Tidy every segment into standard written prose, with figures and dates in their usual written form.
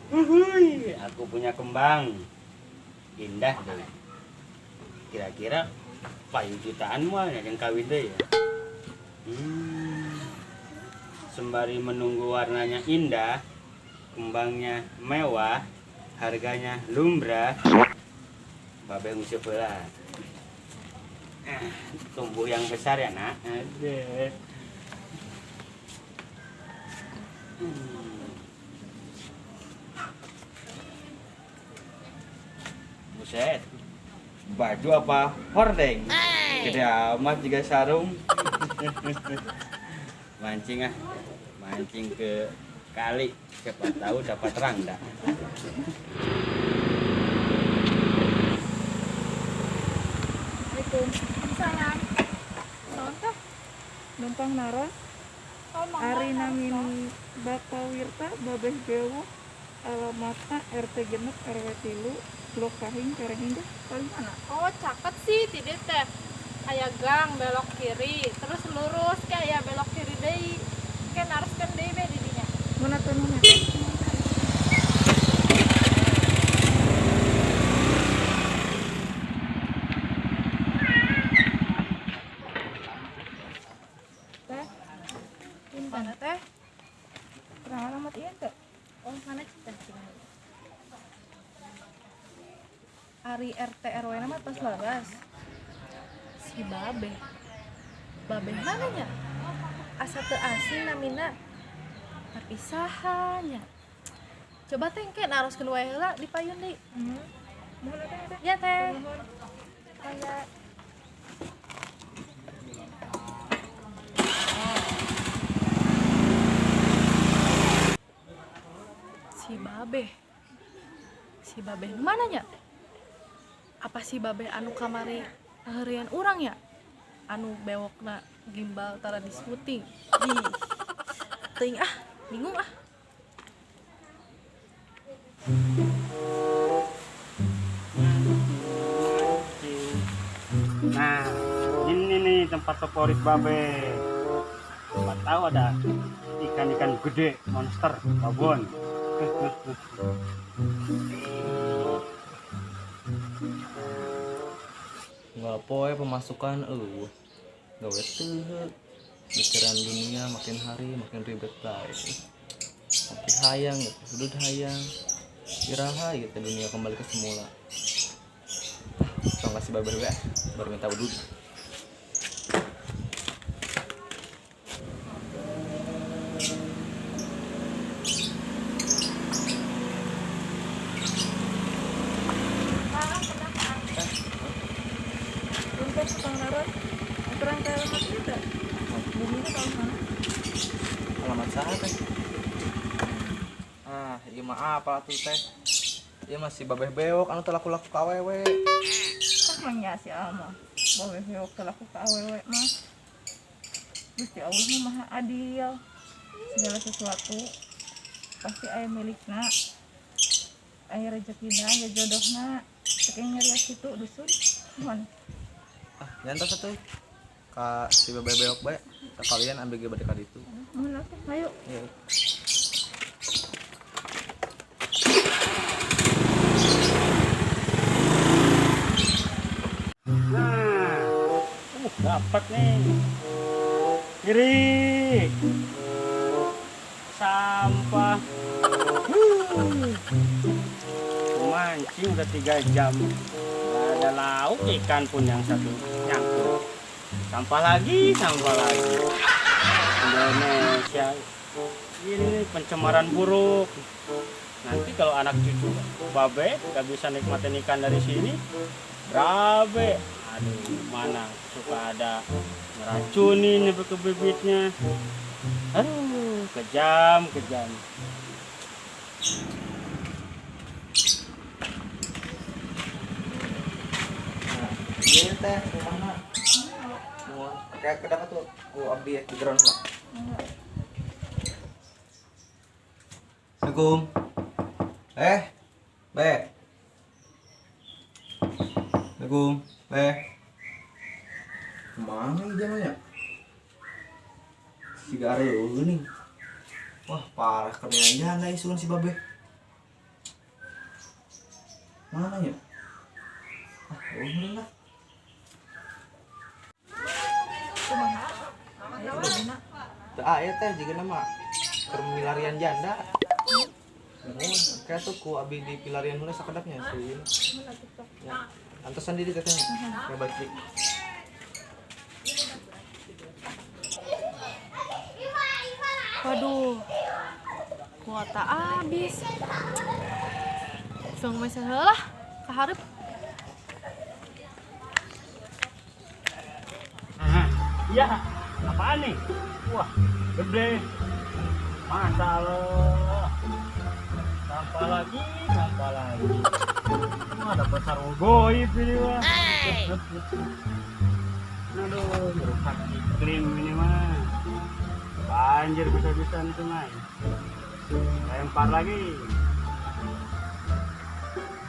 Uhuy, aku punya kembang. Indah deh. Kira-kira payu jutaan mah yang kawin deh ya. Sembari menunggu warnanya indah, kembangnya mewah, harganya lumrah, babe nguseup heula. Tumbuh yang besar ya, Nak. Aduh. Buset. Baju apa hordeng? Gede amat juga sarung. Mancing ah. Mancing ke kali, siapa tahu dapat rangda. Assalamualaikum. Salam. Naon teh? Numpang naros. Oh, mangga, Ari naros. namin Bapak Wirta Babeh Bewok, alamatna RT 6 RW 3, Blok Kahing, Kereng Indah, paling mana? Oh, caket sih ti dieu teh. Aya gang belok kiri, terus lurus kayak belok kiri deui. Ke naroskeun deui be di dinya. Mana tuh nuhun ya? Teh, punten. Mana teh? Terang alamat ieu teh? Oh, mana teh? Ari RT RW na mah tos leres. Si Babeh. Babeh mana nya? Asa teu asing namina. Tapi saha nya? Coba teh engke naroskeun wae heula di payun deui. Nuhun teh, teh. Ya teh. Nuhun. Mangga. Si Babeh. Si Babeh nu mana nya? Apa si Babeh anu kamari heureuyan urang ya? Anu bewokna gimbal tara di smoothing. Ih. Teuing ah, bingung ah. Nah, ini nih tempat favorit Babe. Siapa tahu ada ikan-ikan gede, monster, babon. Nggak poe pemasukan eueuh. Gawe teu. Pikiran dunia makin hari makin ribet bae. Ngopi hayang, ngopi sudut hayang. Iraha gitu dunia kembali ke semula. Tong kasih babar we, baru minta udud. Punten tukang naros. Terang ke alamat ieu teh? Bumina kalau mana? Alamat saha teh? Ah, ieu mah apa tuh teh? Ieu masih babeh bewok anu teu laku-laku ka awewe. Ah, mah si Alma. Babeh bewok teu laku ka awewe mah. Gusti Allah mah maha adil. Segala sesuatu pasti aya milikna. Aya rezekina, aya jodohna. Saking nyarios kitu dusun. Nuhun. Ah, nyantos atuh. Ka si babeh bewok bae. Sekalian ambil ge bade ka ditu. Nuhun atuh, hayu. Iya. Nah, dapat nih. Kiri. Sampah. Mancing udah 3 jam. Nggak ada lauk, ikan pun yang satu nyangkut. Sampah lagi, sampah lagi. Indonesia. Ini pencemaran buruk. Nanti kalau anak cucu babe gak bisa nikmatin ikan dari sini, berabe. Aduh, mana suka ada ngeracunin ke bibitnya. Aduh, kejam, kejam. Nah, iya teh rumahna. Mau kayak kedapat tuh ku abdi ya di ground lah. Assalamualaikum. Be. Assalamualaikum, Be. Kemana ya jalannya? Si garu nih. Wah, parah kerjaan janda isuan si babe. Mana ya? Ah, oh, lah. Kumaha? Aya babehna. Teu aya teh jiga nama keur milarian janda. Nuhun, kayak tuh ku abi di pilarian heula sakedapnya si ini. Ya. Antosan diri tetehnya. Ya balik deui. Waduh, kuota habis. Langsung meser heula lah, ka hareup. Iya, apaan nih? Wah, gede. Masa Allah. Sampah lagi, sampah lagi. Wah, dapat sarung goib ini mah. Aduh, merusak iklim ini mah. Banjir bisa-bisa nih sungai. Lempar lagi.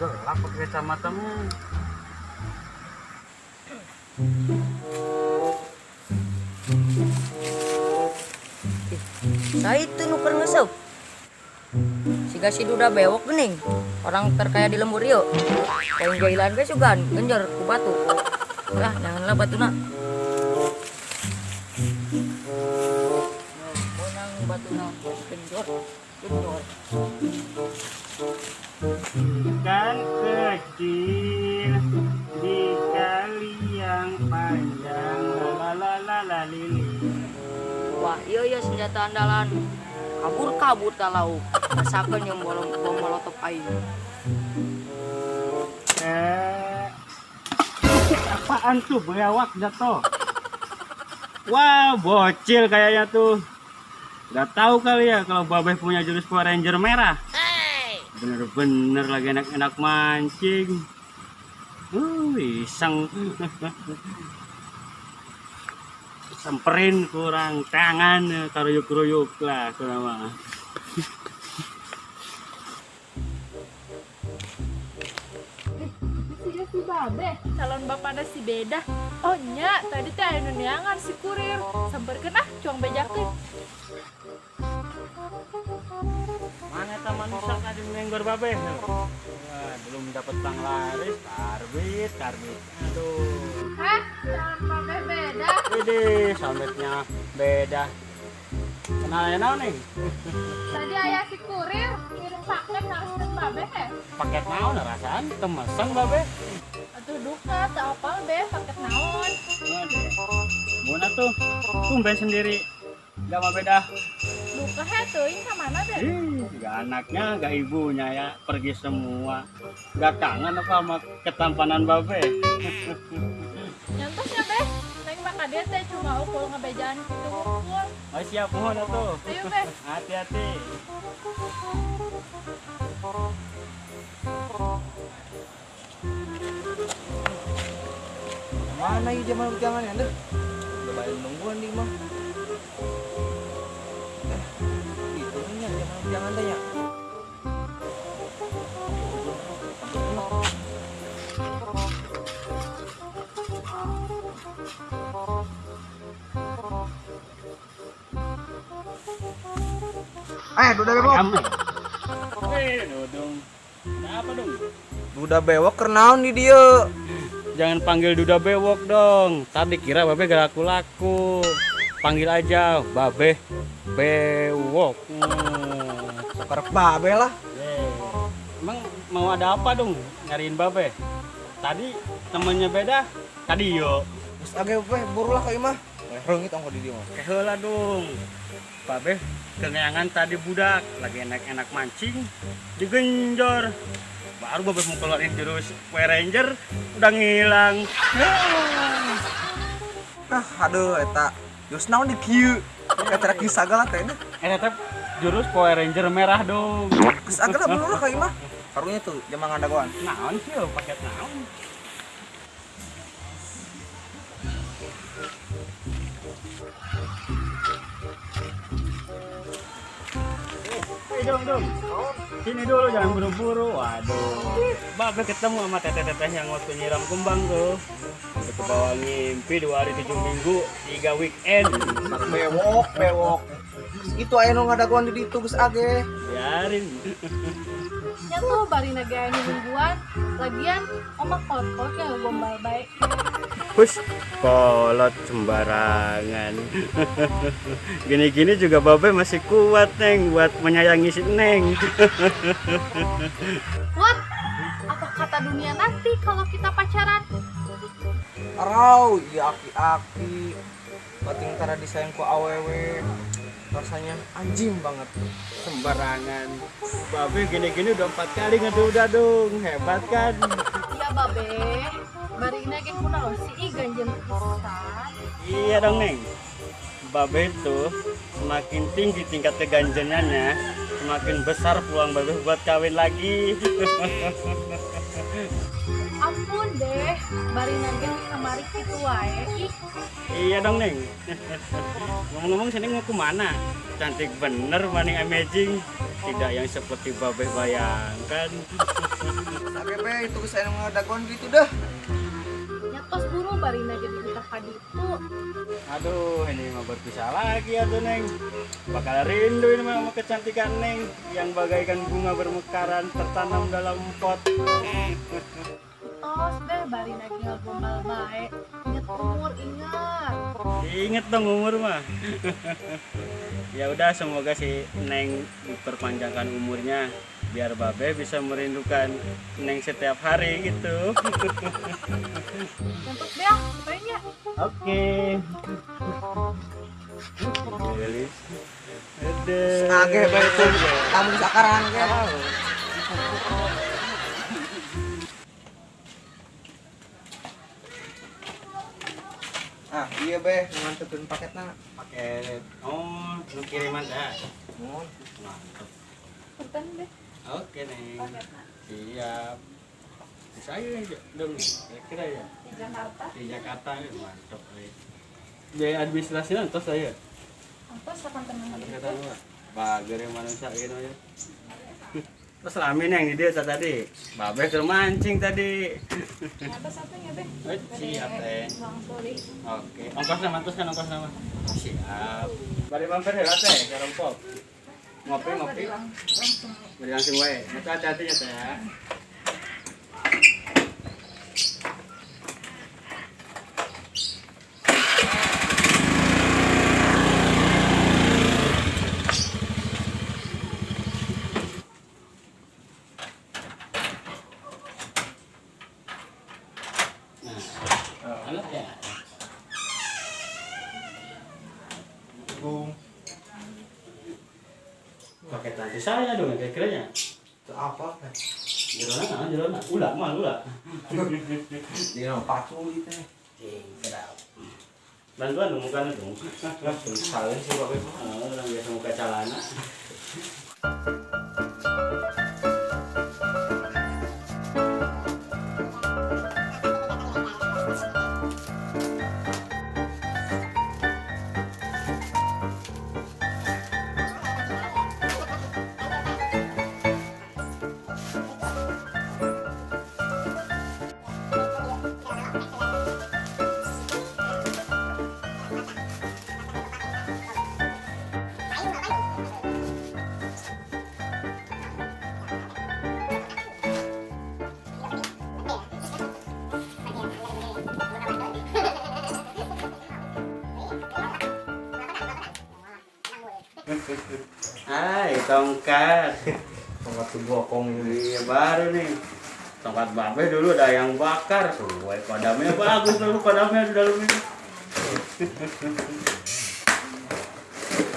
Gelap pakai kacamata mah. Saya itu nuker ngeseup. Siga si duda bewok gening. Orang terkaya di lembur ieu. Poin jailan ge sugan genjer ku batu. Lah, janganlah batuna. Bonang batuna genjor, genjor. Ikan kecil di kali yang panjang, la la la la lili. Wah, iya iya senjata andalan. Kabur-kabur tak lauk. Rasakeun yang bom molotov aing. Apaan tuh biawak jatuh? Wah, bocil kayaknya tuh. Gak tahu kali ya kalau babeh punya jurus Power Ranger merah. Bener-bener lagi enak-enak mancing. Iseng. Samperin kurang tangan, karuyuk-ruyuk lah kurang mah. Si babe, calon bapak si beda. Oh nya, tadi teh aya nu neangan si kurir. Samperkeun ah, cuang bejakeun. Mana eta manusia tadi nenggor babe? Wah, belum dapat pang laris, karbit, karbit. Aduh. Hah? Calon babe beda. Widih, sametnya beda. Kenal naon nih? Tadi aya si kurir ngirim paket naraskeun babe teh. Paket naon rasaan? Temeseng babe. Atuh duka, teu apal be paket naon. Muna tuh, tumben sendiri. Gak mau beda. Duka he teuing ka mana be? Ih, gak anaknya, gak ibunya ya, pergi semua. Gak kangen apa sama ketampanan babe? Nyantosnya be, neng maka dia teh cuma ukul ngebejaan kitu ukul. Oh siap, mohon atuh. Ayo be. Hati-hati. Mana ieu zaman jangan ya, deh. Udah balik nungguan di mah. Itu nya zaman jangan teh nya. Duda bewok. Dudung. Ada apa dong? Duda bewok keur naon di dieu? Jangan panggil duda bewok dong. Tadi kira babe gak laku-laku. Panggil aja babe bewok. Sokarep babe lah. Emang mau ada apa dong nyariin babe? Tadi temennya beda, tadi yo. Terus age babe burulah ka imah. Reungit ongko di dieu mah. Keheula dong. Babeh kenyangan tadi budak lagi enak-enak mancing digenjor. Baru babeh mau keluarin jurus Power Ranger udah ngilang. Ah, aduh eta. Jurus naon di kieu? Kacara kieu sagala teh deh. Eta teh jurus Power Ranger merah dong. Geus agala belur ka imah. Karunya tuh jama ngadagoan. Naon sih lo paket naon? Eh, dong, dong. Sini dulu jangan buru-buru. Waduh. Babe ketemu sama teteh-teteh yang waktu nyiram kembang tuh. Sampai ke bawah ngimpi 2 hari 7 minggu, 3 weekend. Bewok, bewok. Itu aya nu ngadagoan di ditu geus age. Biarin. Nya tuh bari nage anu mingguan. Lagian omah kolot-kolot yang gombal bae. Hus, kolot sembarangan. Gini-gini juga Babe masih kuat, Neng, buat menyayangi si Neng. What? Apa kata dunia nanti kalau kita pacaran? Arau, iya aki-aki. Bating tara disayang ku awewe. Rasanya anjing banget. Sembarangan. Babe gini-gini udah 4 kali ngeduda dong. Hebat kan? Iya, Babe. Bari nage kunaon sih ih ganjen pisan. Iya dong, Neng. Babe itu semakin tinggi tingkat keganjenannya, semakin besar peluang Babe buat kawin lagi. Ampun deh, bari nage kamari kitu wae. Ih. Iya dong, Neng. Ngomong-ngomong sini mau kemana? Cantik bener, maning amazing. Tidak yang seperti Babe bayangkan. Oke, Be, itu saya ngadagoan gitu dah. Nyatos buru bari nage di ka ditu. Aduh, ini mah berpisah lagi ya tuh, Neng. Bakal rindu ini mah sama kecantikan Neng yang bagaikan bunga bermekaran tertanam dalam pot. Tos deh bari nage ngagombal bae. Inget umur, ingat. Inget dong umur mah. Ya udah, semoga si Neng diperpanjangkan umurnya biar Babe bisa merindukan Neng setiap hari gitu. Nyentuh deh, ah, kayaknya. Oke. Gelis. Ada. Age be itu kamu sakaran ge. Ah, iya be, ngantekeun paketna. Paket. Oh, lu kiriman dah. Mohon. Mantap. Punten deh. Oke, Neng. Paketna. Siap. Bisa aja dong, kira-kira ya. Di Jakarta. Di Jakarta ya, mantap. Biaya administrasinya entos saya. Ongkos kapan temen Kata lu. Bager yang manusia ini aja. Terus rame nih yang di desa tadi. Babe ke mancing tadi. Atas satunya be. Oh, siap, Teh. Bang Suri. Oke, ongkos nama terus kan ongkos nama. Siap. Bari mampir ya teh, ke rempok. Ngopi ngopi. Langsung. Bari langsung wae. Itu hati-hati ya teh ya. Nah, anak ya. Bung. Pakai nanti saya dong kira-kiranya. Itu apa? Jerona, nah, jerona. Ulah, mah ulah. Dia mah pacul teh. Sedap. Bantuan dong mukanya dong. Salah sih babe mah. Oh, orang biasa muka calana. Hai, tongkat. Tongkat tuh bokong ini. Iya, baru nih. Tongkat babe dulu ada yang bakar. Suwe kodamnya bagus dulu kodamnya di dalam ini. Aya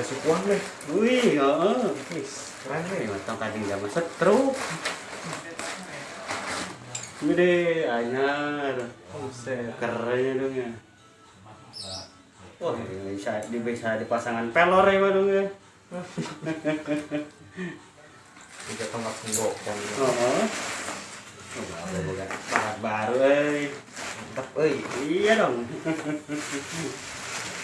sukuan deh. Wih, heeh. Wih, keren deh. Ini tong kading zaman setruk. Gede, anyar. Buset. Keren dong ya. Wah, ini bisa bisa dipasangan pelor ya dong ya. Tiga tongkat senggokan. Oh. Oh, boga baru euy. Mantap euy. Iya dong.